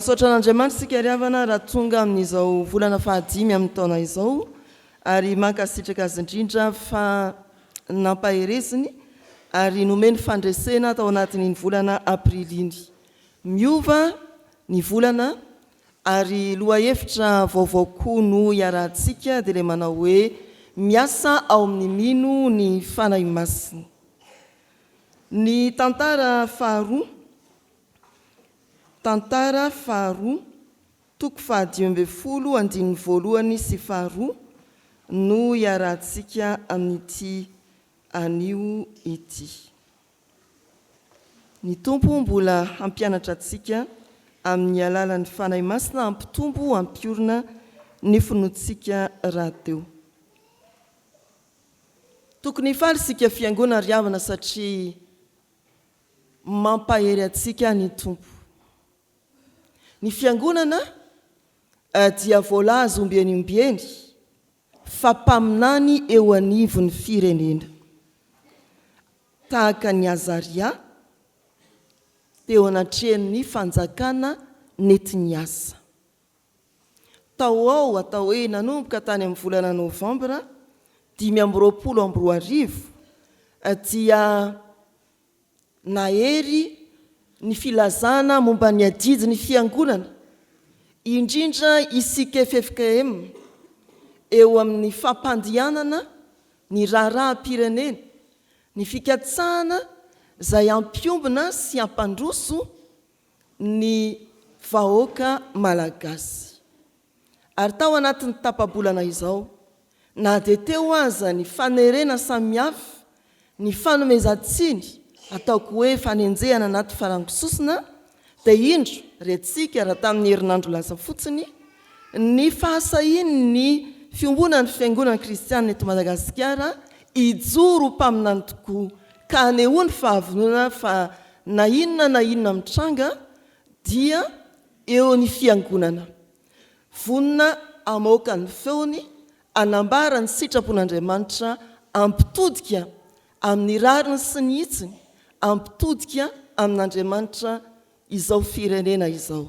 Misaotra an'Andriamanitra isika ry havana raha tonga amin'izao volana fahadimy amin'ny taona izao ary mankasitraka Azy indrindra fa nampahereziny ary nomeny fandresena tao anatin'iny volana aprily iny. Miova ny volana ary lohahevitra vaovao koa no iarahantsika dia ilay manao hoe miasa ao amin'ny mino ny Fanahy Masina. Ny tantara faharoa, Tantara faharoa, toko faha-15 andininy voalohany sy faharoa no iarahantsika amin'ity anio ity. Ny Tompo mbola hampianatra antsika amin'ny alalan'ny Fanahy Masina hampitombo hampiorina ny finoantsika rahateo. Tokony hifaly isika Fiangonana ry havana satria mampahery antsika ny Tompo. Ny Fiangonana dia voalaza ombieny ombieny fa mpaminany eo anivon'ny firenena. Tahaka an'i Azaria teo anatrehan'ny fanjakana nety-niasa. Tao ao atao hoe nanomboka tany amin'ny volana novambra 2025 dia nahery ny filazana momba ny adidy ny Fiangonana, indrindra isika ffkm, eo amin'ny fampandianana ny raharaham-pirenena, ny fikatsahana izay hampiombona sy hampandroso ny vahoaka Malagasy. Ary tao anatin'ny tapa-bolana izao, na dia teo aza ny fanerena samihafa, ny fanomezan-tsiny, ataoko hoe fanenjehana anaty farango sosona, dia indro rentsika raha tamin'ny herinandro lasa fotsiny, ny fahasahian'ny Fiombonan'ny Fiangonana Kristianina eto Madagasikara hijoro ho mpaminany tokoa ka hanehoany fahavononana fa na inona na inona mitranga dia eo ny Fiangonana, vonona hamoaka ny feony, hanambara ny sitrapon'Andriamanitra hampitodika amin'ny rariny sy ny hitsiny, hampitodika amin'Andriamanitra izao firenena izao.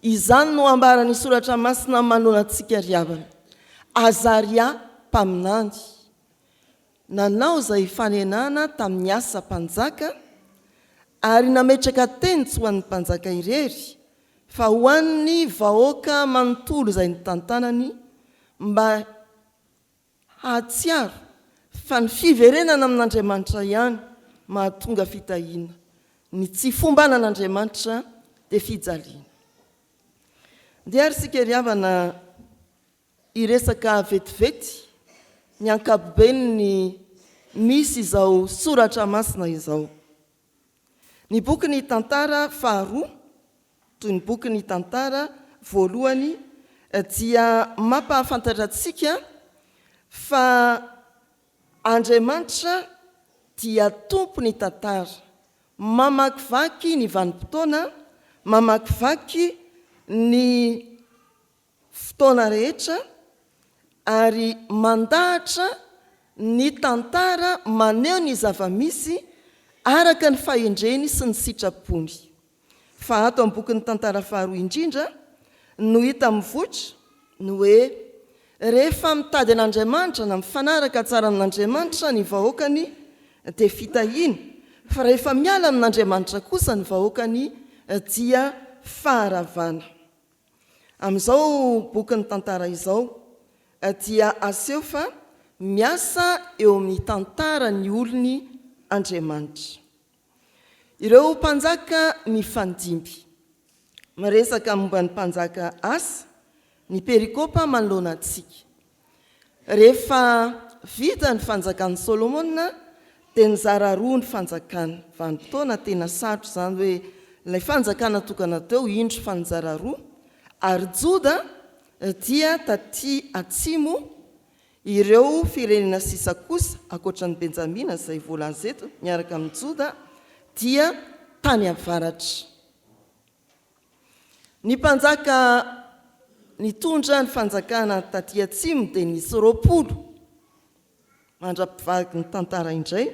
Izany no ambaran'ny Soratra Masina manoloana antsika ry havana. Azaria mpaminany. Nanao izay hifanenana tamin'ny asa mpanjaka ary nametraka teny tsy ho an'ny mpanjaka irery fa ho an'ny vahoaka manontolo izay nitantanany mba hahatsiaro fa ny fiverenana amin'Andriamanitra ihany mahatonga fitahiana, ny tsy fombana an'Andriamanitra dia fijaliana. Ndeha ary isika ry havana Hiresaka vetivety ny ankapobeny ny misy izao soratra masina izao. Ny boky ny Tantara faharoa, toy ny boky ny Tantara voalohany, dia mampahafantatra antsika fa Andriamanitra dia Tompon'ny tantara, mamakivaky ny vanim-potoana, mamakivaky ny fotoana rehetra ary mandahatra ny tantara maneho ny zava-misy araka ny fahendreny sy ny sitrapony. Fa ato amin'ny bokin'ny Tantara faharoa indrindra no hita mivoitra ny hoe rehefa mitady an'Andriamanitra na mifanaraka tsara amin'Andriamanitra ny vahoakany dia fitahiana, fa rehefa miala amin'Andriamanitra kosa ny vahoakany dia faharavana. Amin'izao bokin'ny tantara izao dia aseho fa miasa eo amin'ny tantara ny olony Andriamanitra. Ireo mpanjaka mifandimby. Miresaka momba ny mpanjaka Asa ny perikopa manoloana antsika. Rehefa vita ny fanjakan'i Solomona dia nizara roa ny fanjakana. Vanim-potoana tena sarotra izany hoe ilay fanjakana tokana teo indro fa nizara roa ary Joda dia taty atsimo, ireo firenena sisa kosa ankoatra an'i Benjamina izay voalaza eto miaraka amin'i Joda dia tany avaratra. Ny mpanjaka nitondra ny fanjakana taty atsimo dia nisy 20, mandra-pivaky ny tantara indray,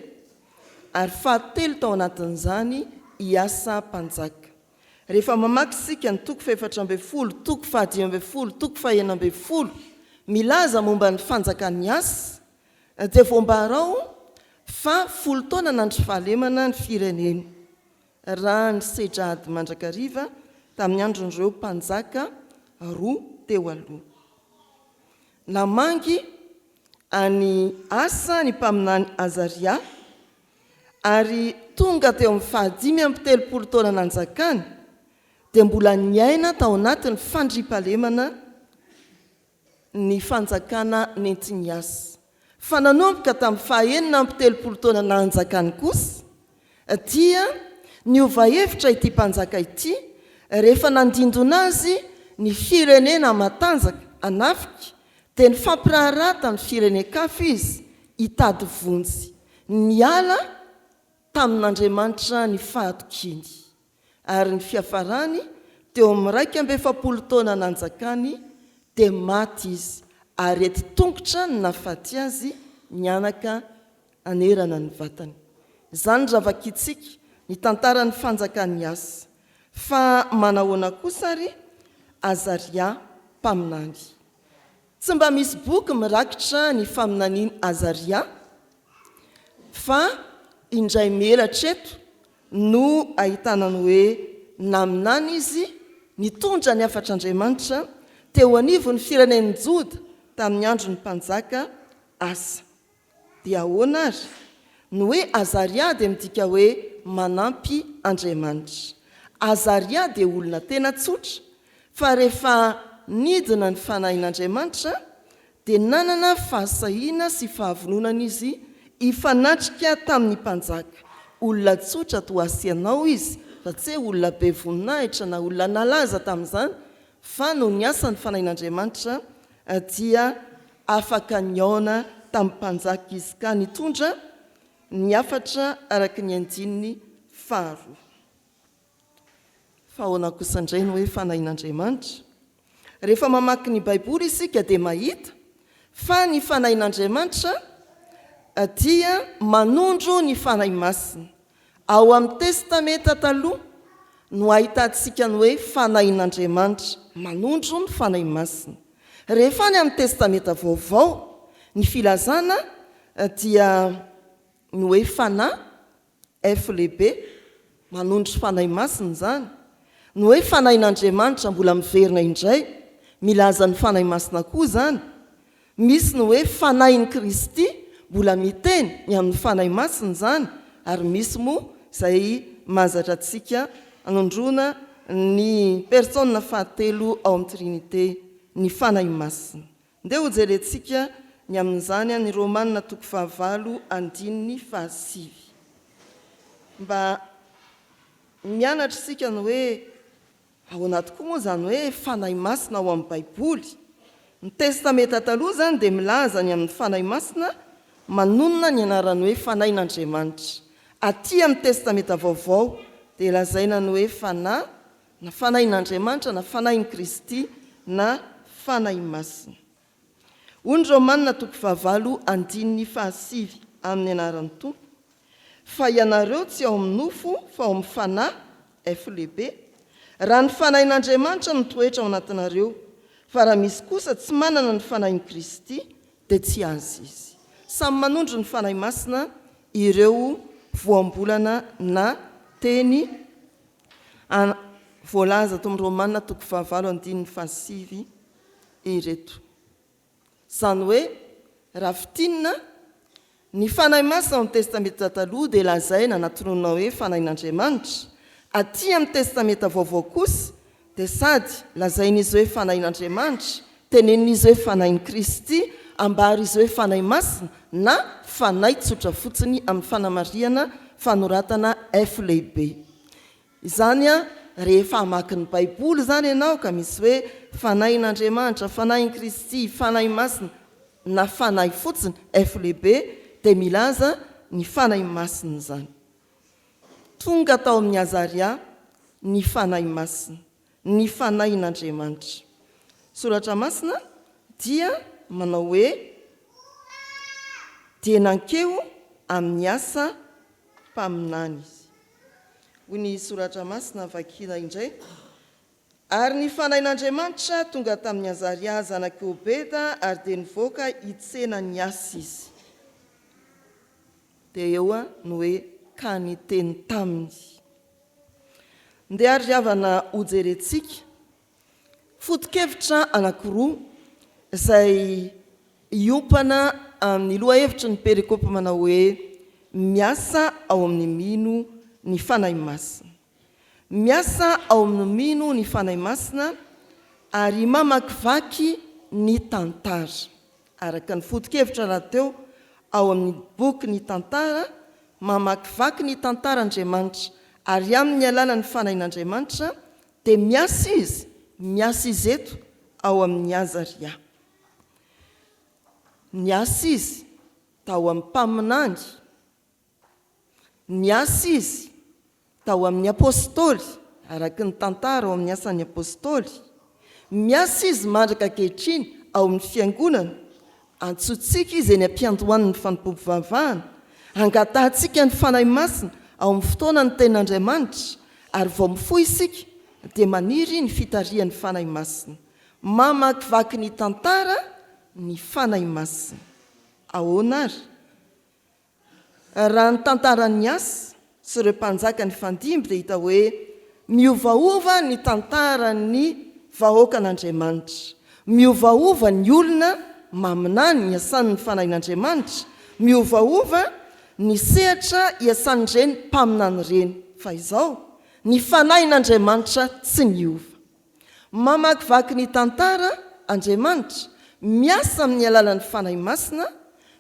ary fahatelo tao anatin'izany i Asa mpanjaka. Rehefa mamaky isika ny toko fahefatra ambin'ny folo, toko faha-15, toko faha-16 milaza momba ny fanjakan'i Asa, dia voambara ao fa 10 taona nandry fahalemana ny fireneny, raha nisedra ady mandrakariva tamin'ny andron'ireo mpanjaka roa teo aloha. Namangy an'i Asa ny mpaminany Azaria, ary tonga teo amin'ny faha-35 taona nanjakany, dia mbola niaina tao anatin'ny fandriampahalemana ny fanjakana nentin'i Asa. Fa nanomboka tamin'ny faha-36 taona nanjakany kosa, dia niova hevitra ity mpanjaka ity rehefa nandindona azy ny firenena matanjaka hanafika, dia nifampiraharaha tamin'ny firenen-kafa izy hitady vonjy. Niala tamin'Andriamanitra ny fahatokiany. Ary ny fiafarany, teo amin'ny 41 taona nanjakany, dia maty izy, aretin-tongotra no nahafaty azy nianaka hanerana ny vatany. Izany raha vakintsika ny tantaran'ny fanjakan'i Asa. Fa manahoana kosa ary Azaria mpaminany? Tsy mba misy boky mirakitra ny faminanian'i Azaria, fa indray mielatra eto no ahitana ny hoe naminany izy nitondra ny hafatr'Andriamanitra teo anivon'ny firenen'i Joda tamin'ny andron'ny mpanjaka Asa. Dia ahoana àry? Ny hoe Azaria dia midika hoe manampy Andriamanitra. Azaria dia olona tena tsotra, fa rehefa nidina ny fanahin'Andriamanitra dia nanana fahasahiana sy fahavononana izy hifanatrika tamin'ny mpanjaka. Olona tsotra toa ahy sy ianao izy, fa tsy hoe olona be voninahitra na olona nalaza tamin'izany, fa noho ny asan'ny fanahin'Andriamanitra dia afaka nihaona tamin'ny mpanjaka izy ka nitondra ny hafatra araka ny andininy faharoa. Fa ahoana kosa indray ny hoe fanahin'Andriamanitra? Rehefa mamaky ny Baiboly isika dia mahita fa ny fanahin'Andriamanitra dia manondro ny Fanahy Masina. Ao amin'ny Testamenta Taloha no ahitantsika ny hoe fanahin'Andriamanitra, manondro ny Fanahy Masina. Rehefa any amin'ny Testamenta Vaovao, ny filazana dia ny hoe fanahy, F lehibe, manondro Fanahy Masina izany. Ny hoe Fanahin'Andriamanitra mbola miverina indray, milaza ny Fanahy Masina koa izany. Misy ny hoe Fanahin'i Kristy, mbola miteny ny amin'ny Fanahy Masina izany, ary misy moa izay mahazatra antsika anondroana ny Persona fahatelo ao amin'ny Trinite, ny Fanahy Masina. Ndeha hojerentsika ny amin'izany any Romana toko fahavalo andininy fahasivy. Mba mianatra isika ny hoe ahoana tokoa moa izany hoe Fanahy Masina ao amin'ny Baiboly. Ny Testamenta Taloha izany dia milaza ny amin'ny Fanahy Masina manonona ny anarany hoe Fanahin'Andriamanitra. Aty amin'ny Testamenta Vaovao dia lazaina ny hoe Fanahy na Fanahin'Andriamanitra na Fanahin'i Kristy na Fanahy Masina. Hoy ny Romana toko fahavalo andininy fahasivy amin'ny anaran'ny Tompo, Fa ianareo tsy ao amin'ny nofo fa ao amin'ny Fanahy, F lehibe, raha ny Fanahin'Andriamanitra no mitoetra ao anatinareo, fa raha misy kosa tsy manana ny Fanahin'i Kristy, dia tsy azy izy. Samy manondro ny Fanahy Masina ireo voambolana na teny An Voalaza ato amin'ny Romana toko fahavalo andininy fahasivy ireto. Izany hoe, raha fintinina, ny Fanahy Masina ao amin'ny Testamenta Taloha dia lazaina na tononina hoe Fanahin'Andriamanitra. Aty amin'ny Testamenta Vaovao kosa dia sady lazain'izy hoe Fanahin'Andriamanitra, tenenin'izy hoe Fanahin'i Kristy, ambara izy hoe Fanahy Masina na Fanahy tsotra fotsiny amin'ny fanamarihana fanoratana F lehibe. Izany an, rehefa hamaky ny Baiboly izany ianao ka misy hoe Fanahin'Andriamanitra, Fanahin'i Kristy, Fanahy Masina na Fanahy fotsiny, F lehibe, dia milaza ny Fanahy Masina izany. Tonga tao amin'i Azaria ny Fanahy Masina, ny Fanahin'Andriamanitra. Soratra Masina dia manao hoe, Dia nankeo amin'ny asa mpaminany izy. Hoy ny Soratra Masina vakiana indray, Ary ny Fanahin'Andriamanitra tonga tamin'i Azaria zanak'i Obeda, ary dia nivoaka hitsena ny asa izy. Dia eo no hoe ka niteny taminy. Ndeha ary ry havana hojerentsika foto-kevitra anankiroa izay hiompana amin'ny lohahevitry ny perikopa manao hoe Miasa ao amin'ny mino ny Fanahy Masina. Miasa ao amin'ny mino ny Fanahy Masina ary mamakivaky ny tantara. Araka ny foto-kevitra rahateo ao amin'ny boky Ny Tantara, mamakivaky ny tantara Andriamanitra ary amin'ny alalan'ny Fanahin'Andriamanitra dia miasa Izy, miasa Izy eto ao amin'ny Azaria. Niasa Izy tao amin'ny mpaminany. Niasa Izy tao amin'ny Apostoly, araka ny tantara ao amin'ny Asan'ny Apostoly. Miasa Izy mandraka ankehitriny ao amin'ny Fiangonana. Antsointsika Izy eny am-piandohan'ny fanompoam-pivavahana. Angatahantsika ny Fanahy Masina ao amin'ny fotoanan'ny Tenin'Andriamanitra, ary vao mifoha isika dia maniry ny fitarihan'ny Fanahy Masina. Mamakivaky ny tantara ny Fanahy Masina. Ahoana àry? Raha ny tantaran'ny Asa sy ireo mpanjaka nifandimby dia hita hoe miovaova ny tantaran'ny vahoakan'Andriamanitra. Miovaova ny olona maminany iasan'ny Fanahin'Andriamanitra. Miovaova ny sehatra iasan'ireny mpaminany ireny. Fa izao, ny Fanahin'Andriamanitra tsy niova. Mamakivaky ny tantara Andriamanitra, miasa amin'ny alalan'ny Fanahy Masina,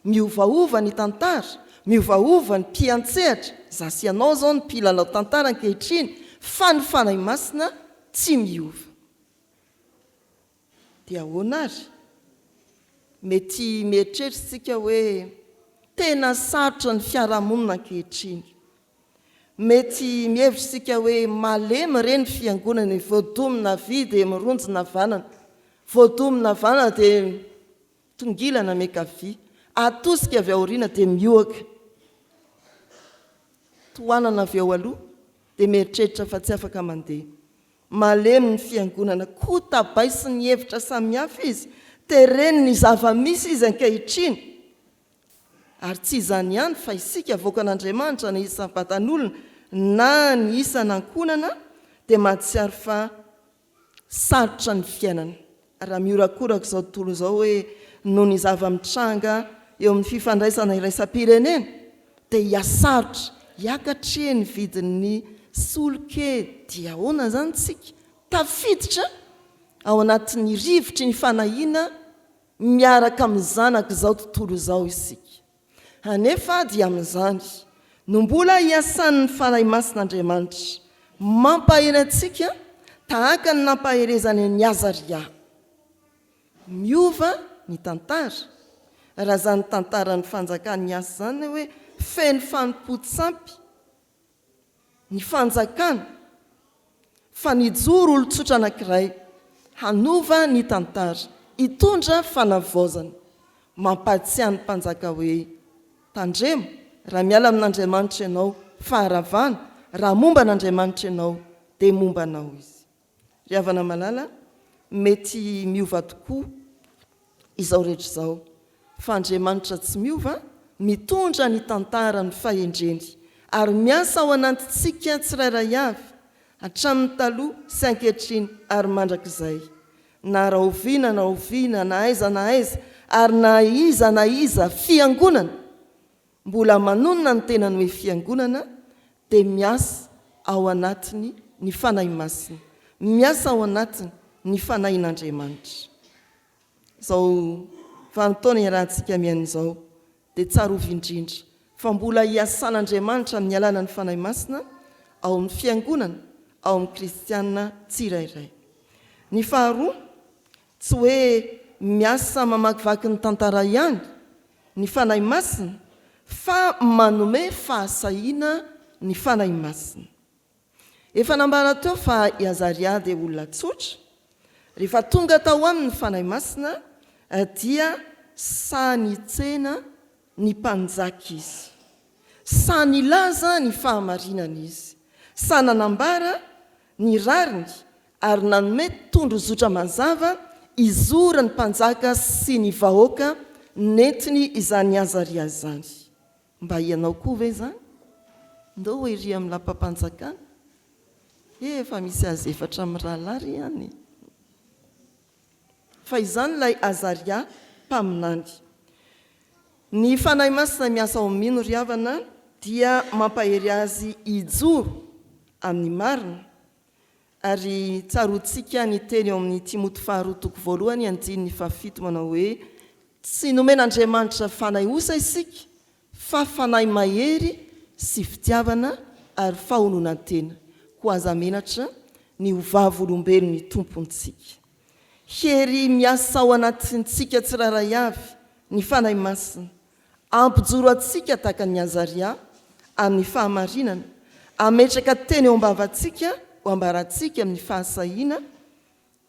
miovaova ny tantara, miovaova ny mpiantsehatra, za sy ianao zao no mpilalao tantara ankehitriny, fa ny Fanahy Masina tsy miova. Dia ahoana ary? Mety mieritreritra isika hoe tena sarotra ny fiarahamonina ankehitriny. Mety mihevitra isika hoe malemy re ny fiangonana e, voadomina havia dia mironjina havanana, voadomina havanana dia mitongilana miankavia, atosika avy aoriana dia miohaka, tohanana avy eo aloha dia mieritreritra fa tsy afaka mandeha. Malemy ny fiangonana, kotabaisin'ny hevitra samihafa izy, teren'ny zava-misy izy ankehitriny. Ary tsy izany ihany fa isika avoakan'Andriamanitra na isam-batan'olona na ny isan'ankohonana dia mahatsiaro fa sarotra ny fiainana. Raha mihorakoraka izao tontolo izao hoe noho ny zava-mitranga eo amin'ny fifandraisana iraisam-pirenena dia hihasarotra, hiakatra e ny vidin'ny solika e, dia ahoana izany tsika? Tafiditra ao anatin'ny rivotry ny fanahiana Miaraka amin'ny zanak'izao tontolo izao isika. Anefa dia amin'izany no mbola iasan'ny Fanahy Masin'Andriamanitra mampahery antsika tahaka ny nampaherezany an'i Azaria. Miova ny tantara. Raha izany tantaran'ny fanjakan'i Asa izany hoe feno fanompoan-tsampy, ny fanjakana fa nijoro olon-tsotra anankiray hanova ny tantara, hitondra fanavaozana. Mampahatsiahy ny mpanjaka hoe, Tandremo, raha miala amin'Andriamanitra ianao, faharavana, raha momba an'Andriamanitra ianao, dia momba anao Izy. Ry havana malala, mety miova tokoa izao rehetra izao, fa Andriamanitra tsy miova, mitondra ny tantara ny fahendreny, ary miasa ao anantintsika tsirairay avy, hatramin'ny taloha sy ankehitriny ary mandrakizay. Na rahoviana na oviana, na aiza na aiza, ary na iza na iza fiangonana, mbola manonona ny tenany hoe fiangonana dia miasa ao anatiny ny Fanahy Masina, miasa ao anatiny ny Fanahin'Andriamanitra. Izao vanin-taona iarahantsika mihaino izao dia tsarovy indrindra fa mbola iasan'Andriamanitra amin'ny alalan'ny Fanahy Masina ao amin'ny fiangonana, ao amin'ny kristiana tsirairay. Ny faharoa, tsy hoe miasa mamakivaky ny tantara ihany ny Fanahy Masina fa manome fahasahiana ny Fanahy Masina. Efa nambara teo fa i Azaria dia olona tsotra, rehefa tonga tao aminy ny Fanahy Masina dia sahy nitsena ny mpanjaka izy. Sahy nilaza ny fahamarinana izy. Sahy nanambara ny rariny ary nanome tondrozotra mazava hizoran'ny mpanjaka sy ny vahoaka nentiny izany Azaria izany. Mba ianao koa ve izany? Ndao ho ery amin'ny lapam-panjakana. He efa misy azy efatra mirahalahy ry any e! Fa izany ilay Azaria mpaminany. Ny Fanahy Masina miasa ao amin'ny mino ry havana dia mampahery azy hijoro amin'ny marina. Ary tsaroantsika ny teny ao amin'ny Timoty faharoa toko voalohany andininy fahafito manao hoe, Tsy nomen'Andriamanitra fanahy osa isika fa fanahy mahery sy fitiavana ary fahononan-tena, koa aza menatra ny ho vavolombelon'ny Tompontsika. Hery miasa ao anatintsika tsirairay avy ny Fanahy Masina, hampijoro antsika tahaka an'i Azaria amin'ny fahamarinana, hametraka teny eo am-bavantsika ho ambarantsika amin'ny fahasahiana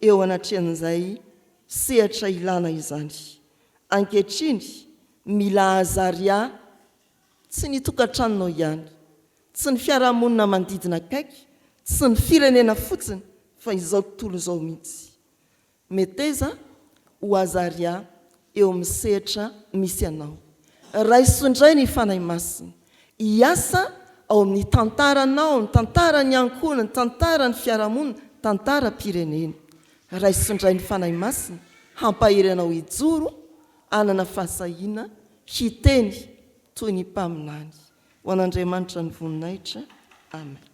eo anatrehan'izay sehatra ilana izany. Ankehitriny, mila Azaria tsy ny tokantranonao ihany, tsy ny fiarahamonina manodidina akaiky, tsy ny firenena fotsiny fa izao tontolo izao mihitsy. Meteza ho Azaria eo amin'ny sehatra misy anao. Raiso indray ny Fanahy Masina hiasa ao amin'ny tantaranao, ny tantaran'ny ankohonana, ny tantaran'ny fiarahamonina, tantaram-pirenena. Raiso indray ny Fanahy Masina hampahery anao hijoro, hanana fahasahiana hiteny toy ny mpaminany. Ho an'Andriamanitra ny voninahitra. Amen.